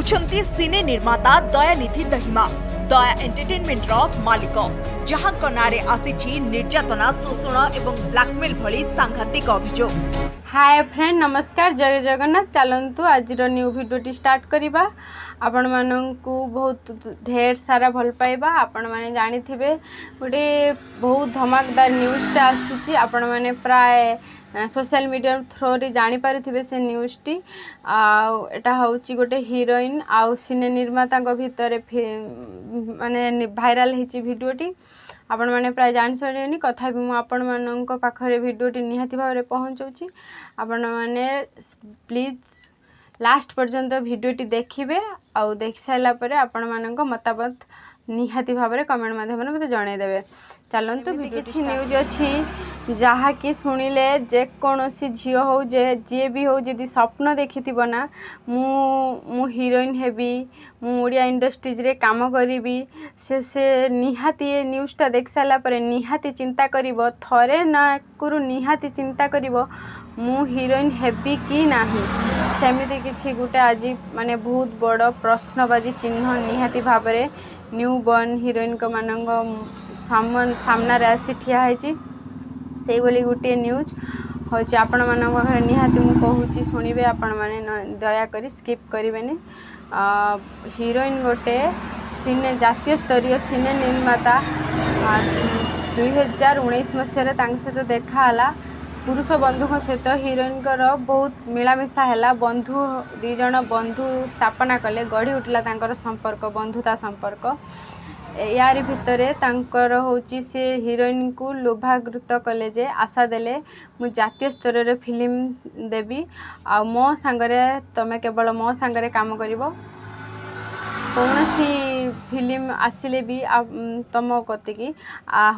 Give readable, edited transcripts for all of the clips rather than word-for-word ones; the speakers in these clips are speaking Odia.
ହେଉଛନ୍ତି ସିନେ ନିର୍ମାତା ଦୟାନିଧି ଦହିମା, ଦୟା ଏଣ୍ଟରଟେନମେଣ୍ଟର ମାଲିକ, ଯାହାଙ୍କ ନାଁରେ ଆସିଛି ନିର୍ଯାତନା, ଶୋଷଣ ଏବଂ ବ୍ଲାକମେଲ ଭଳି ସାଂଘାତିକ ଅଭିଯୋଗ। ହାଏ ଫ୍ରେଣ୍ଡ, ନମସ୍କାର, ଜୟ ଜଗନ୍ନାଥ। ଚାଲନ୍ତୁ, ଆଜିର ନ୍ୟୁ ଭିଡ଼ିଓଟି ଷ୍ଟାର୍ଟ କରିବା। ଆପଣମାନଙ୍କୁ ବହୁତ ଢେର ସାରା ଭଲ ପାଇବା। ଆପଣମାନେ ଜାଣିଥିବେ, ଗୋଟେ ବହୁତ ଧମାକଦାର ନ୍ୟୁଜ୍ଟା ଆସିଛି। ଆପଣମାନେ ପ୍ରାୟ ସୋସିଆଲ ମିଡ଼ିଆ ଥ୍ରୋରେ ଜାଣିପାରୁଥିବେ ସେ ନ୍ୟୁଜ୍ଟି। ଆଉ ଏଇଟା ହେଉଛି ଗୋଟେ ହିରୋଇନ୍ ଆଉ ସିନେ ନିର୍ମାତାଙ୍କ ଭିତରେ ମାନେ ଭାଇରାଲ୍ ହେଇଛି ଭିଡ଼ିଓଟି। ଆପଣମାନେ ପ୍ରାୟ ଜାଣିସାରିଲେଣି, ତଥାପି ମୁଁ ଆପଣମାନଙ୍କ ପାଖରେ ଭିଡ଼ିଓଟି ନିହାତି ଭାବରେ ପହଞ୍ଚଉଛି। ଆପଣମାନେ ପ୍ଲିଜ୍ ଲାଷ୍ଟ ପର୍ଯ୍ୟନ୍ତ ଭିଡ଼ିଓଟି ଦେଖିବେ ଆଉ ଦେଖି ସାରିଲା ପରେ ଆପଣମାନଙ୍କ ମତାମତ ନିହାତି ଭାବରେ କମେଣ୍ଟ ମାଧ୍ୟମରେ ମୋତେ ଜଣାଇଦେବେ। ଚାଲନ୍ତୁ, କିଛି ନ୍ୟୁଜ୍ ଅଛି ଯାହାକି ଶୁଣିଲେ ଯେକୌଣସି ଝିଅ ହଉ, ଯେ ଯିଏ ବି ହଉ, ଯଦି ସ୍ୱପ୍ନ ଦେଖିଥିବ ନା ମୁଁ ହିରୋଇନ୍ ହେବି, ମୁଁ ଓଡ଼ିଆ ଇଣ୍ଡଷ୍ଟ୍ରିଜରେ କାମ କରିବି, ସେ ନିହାତି ଏ ନ୍ୟୁଜ୍ଟା ଦେଖି ସାରିଲା ପରେ ନିହାତି ଚିନ୍ତା କରିବ, ଥରେ ନାକୁରୁ ନିହାତି ଚିନ୍ତା କରିବ, ମୁଁ ହିରୋଇନ୍ ହେବି କି ନାହିଁ। ସେମିତି କିଛି ଗୋଟେ ଆଜି ମାନେ ବହୁତ ବଡ଼ ପ୍ରଶ୍ନବାଚୀ ଚିହ୍ନ ନିହାତି ଭାବରେ ନ୍ୟୁ ବର୍ନ ହିରୋଇନ୍ଙ୍କ ମାନଙ୍କ ସାମ୍ନାରେ ଆସି ଠିଆ ହେଇଛି। ସେଇଭଳି ଗୋଟିଏ ନ୍ୟୁଜ୍ ହେଉଛି ଆପଣମାନଙ୍କ ପାଖରେ। ନିହାତି ମୁଁ କହୁଛି, ଶୁଣିବେ ଆପଣମାନେ, ଦୟାକରି ସ୍କିପ୍ କରିବେନି। ହିରୋଇନ୍ ଗୋଟେ ସିନେ ଜାତୀୟ ସ୍ତରୀୟ ସିନେ ନିର୍ମାତା, 2019 ମସିହାରେ ତାଙ୍କ ସହିତ ଦେଖା ହେଲା। ପୁରୁଷ ବନ୍ଧୁଙ୍କ ସହିତ ହିରୋଇନଙ୍କର ବହୁତ ମିଳାମିଶା ହେଲା। ବନ୍ଧୁ, ଦୁଇ ଜଣ ବନ୍ଧୁ ସ୍ଥାପନା କଲେ, ଗଢ଼ି ଉଠିଲା ତାଙ୍କର ସମ୍ପର୍କ, ବନ୍ଧୁତା ସମ୍ପର୍କ। ୟାରି ଭିତରେ ତାଙ୍କର ହେଉଛି ସେ ହିରୋଇନକୁ ଲୋଭାକୃତ କଲେ ଯେ ଆଶା ଦେଲେ, ମୁଁ ଜାତୀୟ ସ୍ତରରେ ଫିଲ୍ମ ଦେବି ଆଉ ମୋ ସାଙ୍ଗରେ ତମେ କେବଳ ମୋ ସାଙ୍ଗରେ କାମ କରିବ, କୌଣସି ଫିଲ୍ମ ଆସିଲେ ବି ତମ କତିକି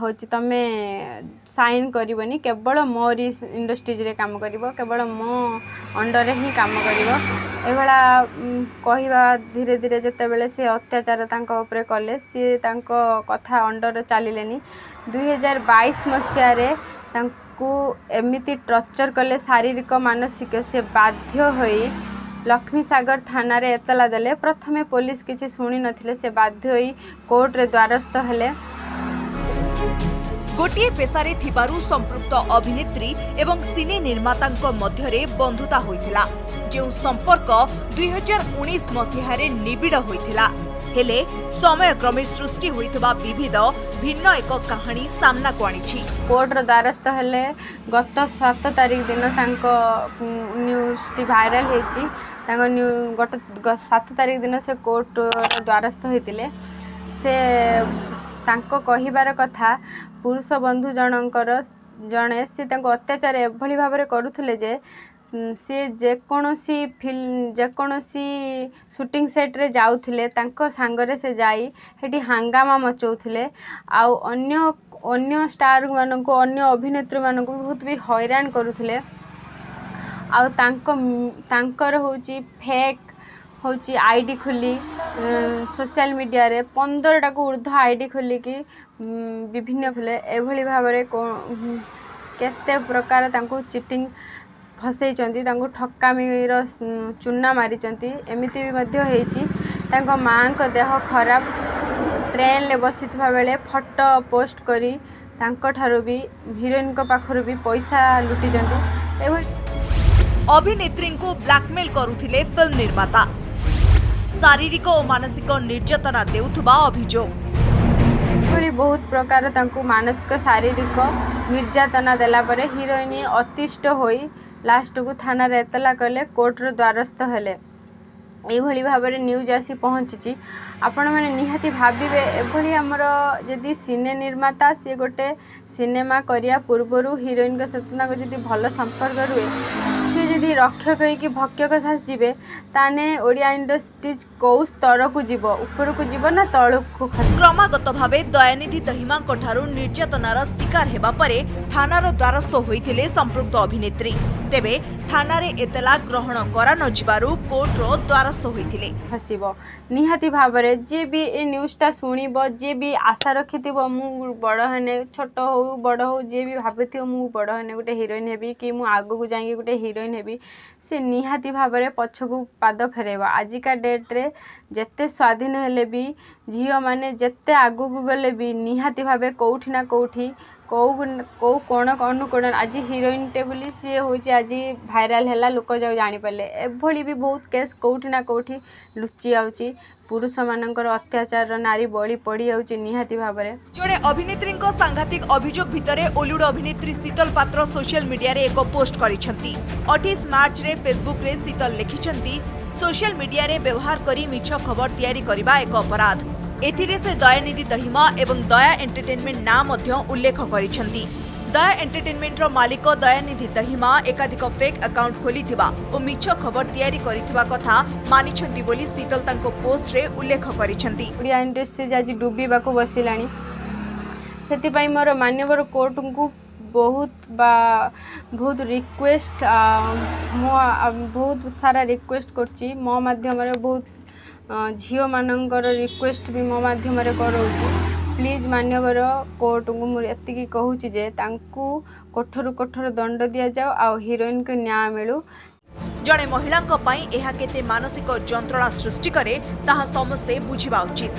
ହେଉଛି ତମେ ସାଇନ୍ କରିବନି, କେବଳ ମୋରି ଇଣ୍ଡଷ୍ଟ୍ରିଜରେ କାମ କରିବ, କେବଳ ମୋ ଅଣ୍ଡରରେ ହିଁ କାମ କରିବ, ଏଭଳିଆ କହିବା। ଧୀରେ ଧୀରେ ଯେତେବେଳେ ସେ ଅତ୍ୟାଚାର ତାଙ୍କ ଉପରେ କଲେ, ସିଏ ତାଙ୍କ କଥା ଅଣ୍ଡରରେ ଚାଲିଲେନି। 2022 ମସିହାରେ ତାଙ୍କୁ ଏମିତି ଟର୍ଚର୍ କଲେ, ଶାରୀରିକ, ମାନସିକ, ସେ ବାଧ୍ୟ ହୋଇ ଲକ୍ଷ୍ମୀସାଗର ଥାନାରେ ଏତଲା ଦେଲେ। ପ୍ରଥମେ ପୋଲିସ କିଛି ଶୁଣି ନଥିଲେ। ସେ ବାଧ୍ୟ ହୋଇ କୋର୍ଟରେ ଦ୍ୱାରସ୍ଥ ହେଲେ। ଗୋଟିଏ ପେସାରେ ଥିବାରୁ ସମ୍ପୃକ୍ତ ଅଭିନେତ୍ରୀ ଏବଂ ସିନେ ନିର୍ମାତାଙ୍କ ମଧ୍ୟରେ ବନ୍ଧୁତା ହୋଇଥିଲା, ଯେଉଁ ସମ୍ପର୍କ 2019 ମସିହାରେ ନିବିଡ଼ ହୋଇଥିଲା। ହେଲେ ସମୟକ୍ରମେ ସୃଷ୍ଟି ହୋଇଥିବା ବିଭେଦ ଭିନ୍ନ ଏକ କାହାଣୀ ସାମ୍ନାକୁ ଆଣିଛି। କୋର୍ଟର ଦ୍ୱାରସ୍ଥ ହେଲେ। ଗତ 7 ତାରିଖ ଦିନ ତାଙ୍କ ନ୍ୟୁଜ୍ଟି ଭାଇରାଲ ହେଇଛି। ତାଙ୍କ ନ୍ୟୁ ଗତ 7 ତାରିଖ ଦିନ ସେ କୋର୍ଟର ଦ୍ୱାରସ୍ଥ ହୋଇଥିଲେ। ସେ ତାଙ୍କ କହିବାର କଥା, ପୁରୁଷ ବନ୍ଧୁ ଜଣଙ୍କର ଜଣେ, ସେ ତାଙ୍କୁ ଅତ୍ୟାଚାର ଏଭଳି ଭାବରେ କରୁଥିଲେ ଯେ ସିଏ ଯେକୌଣସି ସୁଟିଂ ସେଟ୍ରେ ଯାଉଥିଲେ, ତାଙ୍କ ସାଙ୍ଗରେ ସେ ଯାଇ ସେଠି ହାଙ୍ଗାମା ମଚଉଥିଲେ ଆଉ ଅନ୍ୟ ଅନ୍ୟ ଷ୍ଟାରମାନଙ୍କୁ, ଅନ୍ୟ ଅଭିନେତ୍ରୀମାନଙ୍କୁ ବହୁତ ବି ହଇରାଣ କରୁଥିଲେ। ଆଉ ତାଙ୍କର ହେଉଛି ଫେକ୍ ହେଉଛି ଆଇଡ଼ି ଖୋଲି ସୋସିଆଲ ମିଡ଼ିଆରେ 15ଟାକୁ ଉର୍ଦ୍ଧ୍ୱ ଆଇଡ଼ି ଖୋଲିକି ବିଭିନ୍ନ ଥିଲେ। ଏଭଳି ଭାବରେ କେତେ ପ୍ରକାର ତାଙ୍କୁ ଚିଟିଂ ଫସେଇଛନ୍ତି, ତାଙ୍କୁ ଠକାମିର ଚୂନା ମାରିଛନ୍ତି। ଏମିତି ବି ମଧ୍ୟ ହେଇଛି, ତାଙ୍କ ମାଆଙ୍କ ଦେହ ଖରାପ, ଟ୍ରେନରେ ବସିଥିବା ବେଳେ ଫଟୋ ପୋଷ୍ଟ କରି ତାଙ୍କଠାରୁ ବି, ହିରୋଇନଙ୍କ ପାଖରୁ ବି ପଇସା ଲୁଟିଛନ୍ତି। ଏଭଳି ଅଭିନେତ୍ରୀଙ୍କୁ ବ୍ଲାକମେଲ କରୁଥିଲେ ଫିଲ୍ମ ନିର୍ମାତା, ଶାରୀରିକ ଓ ମାନସିକ ନିର୍ଯାତନା ଦେଉଥିବା ଅଭିଯୋଗ। ଏଭଳି ବହୁତ ପ୍ରକାର ତାଙ୍କୁ ମାନସିକ, ଶାରୀରିକ ନିର୍ଯାତନା ଦେଲା ପରେ ହିରୋଇନ ଅତିଷ୍ଠ ହୋଇ ଲାଷ୍ଟକୁ ଥାନାରେ ଏତଲା କଲେ, କୋର୍ଟର ଦ୍ୱାରସ୍ଥ ହେଲେ। ଏଇଭଳି ଭାବରେ ନ୍ୟୁଜ୍ ଆସି ପହଞ୍ଚିଛି। ଆପଣମାନେ ନିହାତି ଭାବିବେ, ଏଭଳି ଆମର ଯଦି ସିନେ ନିର୍ମାତା, ସିଏ ଗୋଟେ ସିନେମା କରିବା ପୂର୍ବରୁ ହିରୋଇନଙ୍କ ସହିତ ତାଙ୍କ ଯଦି ଭଲ ସମ୍ପର୍କ ରୁହେ, ସିଏ ଯଦି ରକ୍ଷକ ହେଇକି ଭକ୍ଷକ ସାଜିବେ, ତାହେଲେ ଓଡ଼ିଆ ଇଣ୍ଡଷ୍ଟ୍ରିଜ୍ କେଉଁ ସ୍ତରକୁ ଯିବ? ଉପରକୁ ଯିବ ନା ତଳକୁ? କ୍ରମାଗତ ଭାବେ ଦୟାନିଧି ଦହିମାଙ୍କ ଠାରୁ ନିର୍ଯାତନାର ଶିକାର ହେବା ପରେ ଥାନାର ଦ୍ୱାରସ୍ଥ ହୋଇଥିଲେ ସମ୍ପୃକ୍ତ ଅଭିନେତ୍ରୀ। ତେବେ ଥାନାରେ ଏତଲା ଗ୍ରହଣ କରାନଯିବାରୁ କୋର୍ଟର ଦ୍ୱାରସ୍ଥ ହୋଇଥିଲେ। ଖସିବ ନିହାତି ଭାବରେ। ଯିଏ ବି ଏ ନ୍ୟୁଜ୍ଟା ଶୁଣିବ, ଯିଏ ବି ଆଶା ରଖିଥିବ ମୁଁ ବଡ଼ ହେନେ, ଛୋଟ ହଉ ବଡ଼ ହଉ, ଯିଏ ବି ଭାବିଥିବ ମୁଁ ବଡ଼ ହେନେ ଗୋଟେ ହିରୋଇନ୍ ହେବି କି ମୁଁ ଆଗକୁ ଯାଇକି ଗୋଟେ ହିରୋଇନ୍ ହେବି, ସେ ନିହାତି ଭାବରେ ପଛକୁ ପାଦ ଫେରାଇବ। ଆଜିକା ଡେଟ୍ରେ ଯେତେ ସ୍ୱାଧୀନ ହେଲେ ବି, ଝିଅମାନେ ଯେତେ ଆଗକୁ ଗଲେ ବି, ନିହାତି ଭାବେ କେଉଁଠି ନା କେଉଁଠି କେଉଁ କେଉଁ କୋଣ ଅନୁକୋଣ, ଆଜି ହିରୋଇନଟେ ବୋଲି ସିଏ ହେଉଛି ଆଜି ଭାଇରାଲ୍ ହେଲା, ଲୋକ ଯାକ ଜାଣିପାରିଲେ, ଏଭଳି ବି ବହୁତ କେସ୍ କେଉଁଠି ନା କେଉଁଠି ଲୁଚି ଯାଉଛି। ପୁରୁଷମାନଙ୍କର ଅତ୍ୟାଚାରର ନାରୀ ବଳି ପଡ଼ିଯାଉଛି ନିହାତି ଭାବରେ। ଜଣେ ଅଭିନେତ୍ରୀଙ୍କ ସାଂଘାତିକ ଅଭିଯୋଗ ଭିତରେ ଓଲିଉଡ ଅଭିନେତ୍ରୀ ଶୀତଲ ପାତ୍ର ସୋସିଆଲ ମିଡିଆରେ ଏକ ପୋଷ୍ଟ କରିଛନ୍ତି। 28 ମାର୍ଚ୍ଚରେ ଫେସବୁକରେ ଶୀତଲ ଲେଖିଛନ୍ତି, ସୋସିଆଲ ମିଡିଆରେ ବ୍ୟବହାର କରି ମିଛ ଖବର ତିଆରି କରିବା ଏକ ଅପରାଧ। ଏଥିରେ ସେ ଦୟାନିଧି ଦହିମା ଏବଂ ଦୟା ଏଣ୍ଟରଟେନମେଣ୍ଟ ନାଁ ମଧ୍ୟ ଉଲ୍ଲେଖ କରିଛନ୍ତି। ଦୟା ଏଣ୍ଟରଟେନମେଣ୍ଟର ମାଲିକ ଦୟାନିଧି ଦହିମା ଏକାଧିକ ଫେକ୍ ଆକାଉଣ୍ଟ ଖୋଲିଥିବା ଓ ମିଛ ଖବର ତିଆରି କରିଥିବା କଥା ମାନିଛନ୍ତି ବୋଲି ଶୀତଲ ତାଙ୍କ ପୋଷ୍ଟରେ ଉଲ୍ଲେଖ କରିଛନ୍ତି। ଓଡ଼ିଆ ଇଣ୍ଡଷ୍ଟ୍ରି ଆଜି ଡୁବିବାକୁ ବସିଲାଣି। ସେଥିପାଇଁ ମୋର ମାନ୍ୟବର କୋର୍ଟଙ୍କୁ ବହୁତ ବା ବହୁତ ରିକ୍ୱେଷ୍ଟ, ମୁଁ ବହୁତ ସାରା ରିକ୍ୱେଷ୍ଟ କରୁଛି। ମୋ ମାଧ୍ୟମରେ ବହୁତ ଝିଅମାନଙ୍କର ରିକ୍ୱେଷ୍ଟ ବି ମୋ ମାଧ୍ୟମରେ କରାଉଛି। ପ୍ଲିଜ୍ ମାନ୍ୟବର କୋର୍ଟଙ୍କୁ ମୁଁ ଏତିକି କହୁଛି ଯେ ତାଙ୍କୁ କଠୋରରୁ କଠୋର ଦଣ୍ଡ ଦିଆଯାଉ ଆଉ ହିରୋଇନକୁ ନ୍ୟାୟ ମିଳୁ। ଜଣେ ମହିଳାଙ୍କ ପାଇଁ ଏହା କେତେ ମାନସିକ ଯନ୍ତ୍ରଣା ସୃଷ୍ଟି କରେ, ତାହା ସମସ୍ତେ ବୁଝିବା ଉଚିତ।